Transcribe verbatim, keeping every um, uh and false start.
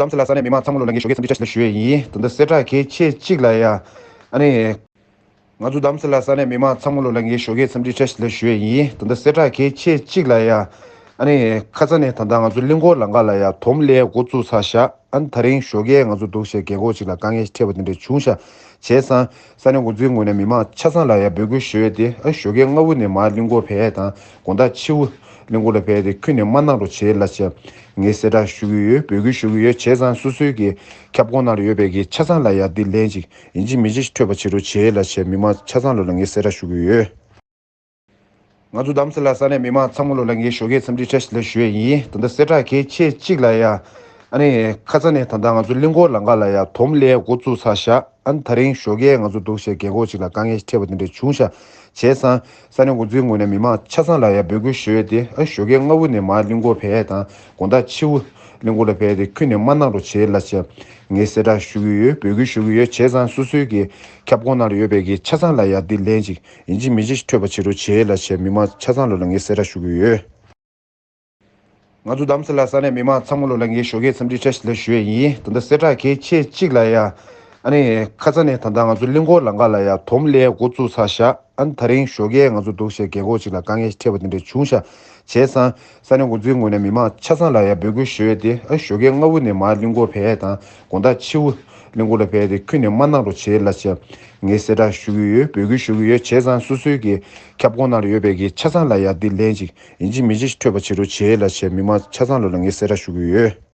རྡ་རམ་ས་ལ་ས་གནས་མི་མང་ཚང་མ་ལོ་ལ་ངས་ཞོགས་ཀས་འཚམས་འདྲི་བཀྲ་ཤིས་བདེ་ལེགས་ཞུ་ཡས་ཡིན། ད་ལྟ་གསལ་བསྒྲགས་གལ་ཆེ་གཅིག་ལ་ཡ། ཨ་ནི། ང་ཚོ་རྡ་རམ་ས་ལ་ས་གནས་མི་མང་ཚང་མ་ལོ་ལ་ངས་ཞོགས་ཀས་འཚམས་འདྲི་བཀྲ་ཤིས་བདེ་ལེགས་ཞུ་ཡས་ཡིན། ད་ལྟ་གསལ་བསྒྲགས་གལ་ཆེ་གཅིག་ལ་ཡ། ཨ་ནི་ཁ་ས་ནས་ད་ལྟ་ང་ཚོ་གླིང་སྐོར་ལམ་ཁ་ལ་ཡ་དོམ་ལས་འགོ་བཙུགས་ཚར་ཤག་ཨ་ནི་ད་རིང་ཞོགས་ཀས་ང་ཚོ་འདུག་བྱས་རྒན་གོག་ཅིག་ལ་དཀའ་ངལ་འཕྲད་པ་དེ་འདྲ་བྱུང་ཤག་བྱས་ཙང་ས་གནས་འགོ་འཛིན་ངོས་ནས་མི་མང་ཆ་ཚང་ལ་ཡ་འབོད་སྐུལ་ཞུ་ཡས་དེ། ཨ་ཞོགས་ཀས་སྔ་བོ་ནས་མར་གླིང་སྐོར་ཕེབས་ཡས་དང་དགོང་དག་ཕྱི་བོ་གླིང་སྐོར་ལ་ཕེབས་ཡས་དེ་ཁྱོན་ནས་མ་གནང་རོགས་བྱེད་ལབ་བྱས་ངས་གསལ་བསྒྲགས་ཞུ་གི་ཡོད། འབོད་སྐུལ་ཞུ་གི་ཡོད། བྱས་ཙང་སོ་སོའི་གི་ཁྱབ་ཁོངས་ནང་ལ་ཡོད་པའི་གི་ཆ་ཚང་ལ་ཡ་འདི་ལན་ཅིག་ཡིན་གཅིག་མིན་གཅིག་འཕྲོད་པ་བྱེད་རོགས་བྱེད་ལབ་བྱས་མི་མང་ཆ་ཚང་ལོ་ལ་ངས་གསལ་བསྒྲགས་ཞུ་གི་ཡོད། ང་ཚོ་རྡ་རམ་ས་ལ་ས་གནས་མི་མང་ཚང་མ་ལོ་ལ་ངས་ཞོགས་ཀས་འཚམས་འདྲི་བཀྲ་ཤིས་བདེ་ལེགས་ཞུ་ཡས་ཡིན། ད་ལྟ་གསལ་བསྒྲགས་གལ་ཆེ་གཅིག་ལ་ཡ། ཨ་ནི་ཁ་ས་ནས་ད་ལྟ་ང་ཚོ་གླིང་སྐོར་ལམ་ཁ་ལ་ཡ་དོམ་ལས་འགོ་བཙུགས་ཚར་ཤག་ཨ་ནི་ད་རིང་ཞོགས་ཀས་ང་ཚོ་འདུག་བྱས་རྒན་གོག་ཅིག་ལ་དཀའ་ངལ་འཕྲད་པ་དེ་འདྲ་བྱུང་ཤག་བྱས་ཙང་ས་གནས་འགོ་འཛིན་ངོས་ནས་མི་མང་ཆ་ཚང་ལ་ཡ་འབོད་སྐུལ་ཞུ་ཡས་དེ། ཨ་ཞོགས་ཀས་སྔ་བོ་ནས་མར་གླིང་སྐོར་ཕེབས་ཡས་དང་དགོང་དག་ཕྱི་བོ་གླིང་སྐོར་ལ་ཕེབས་ཡས་དེ་ཁྱོན་ནས་མ་གནང་རོགས་བྱེད་ལབ་བྱས་ངས་གསལ་བསྒྲགས་ཞུ་གི་ཡོད། འབོད་སྐུལ་ཞུ་གི་ཡོད། བྱས་ཙང་སོ་སོའི་གི་ཁྱབ་ཁོངས་ནང་ལ་ཡོད་པའི་གི་ཆ་ཚང་ལ་ཡ་འདི་ལན་ཅིག་ཡིན་གཅིག་མིན་གཅིག་འཕྲོད་པ་བྱེད་རོགས་བྱེད་ལབ་བྱས་མི་མང་ཆ་ཚང་ལོ་ལ་ངས་གསལ་བསྒྲགས་ཞུ་གི་ཡོད། ང་ཚོ་རྡ་རམ་ས་ལ་ས་གནས་མི་མང་ཚང་མ་ལོ་ལ་ངས་ཞོགས་ཀས་འཚམས་འདྲི་བཀྲ་ཤིས་བདེ་ལེགས་ཞུ་ཡས་ཡིན། ད་ལྟ་གསལ་བསྒྲགས་གལ་ཆེ་གཅིག་ལ་ཡ། ཨ་ནི་ཁ་ས་ནས་ད་ལྟ་ང་ཚོ་གླིང་སྐོར་ལམ་ཁ་ལ་ཡ་དོམ་ལས་འགོ་བཙུགས་ཚར་ཤག་ཨ་ནི་ད་རིང་ཞོགས་ཀས་ང་ཚོ་འདུག་བྱས་རྒན་གོག་ཅིག་ལ་དཀའ་ངལ་འཕྲད་པ་དེ་འདྲ་བྱུང་ཤག་བྱས་ཙང་ས་གནས་འགོ་འཛིན་ངོས་ནས་མི་མང་ཆ་ཚང་ལ་ཡ་འབོད་སྐུལ་ཞུ་ཡས་དེ། ཨ་ཞོགས་ཀས་སྔ་བོ་ནས་མར་གླིང་སྐོར་ཕེབས་ཡས་དང་དགོང་དག་ཕྱི་བོ་གླིང་སྐོར་ལ་ཕེབས་ཡས་དེ་ཁྱོན་ནས་མ་གནང་རོགས་བྱེད་ལབ་བྱས་ངས་གསལ་བསྒྲགས་ཞུ་གི་ཡོད། འབོད་སྐུལ་ཞུ་གི་ཡོད། བྱས་ཙང་སོ་སོའི་གི་ཁྱབ་ཁོངས་ནང་ལ་ཡོད་པའི་གི་ཆ་ཚང་ལ་ཡ་འདི་ལན་ཅིག་ཡིན་གཅིག་མིན་གཅིག་འཕྲོད་པ་བྱེད་རོགས་བྱེད་ལབ་བྱས་མི་མང་ཆ་ཚང་ལོ་ལ་ངས་གསལ་བསྒྲགས་ཞུ་གི་ཡོད།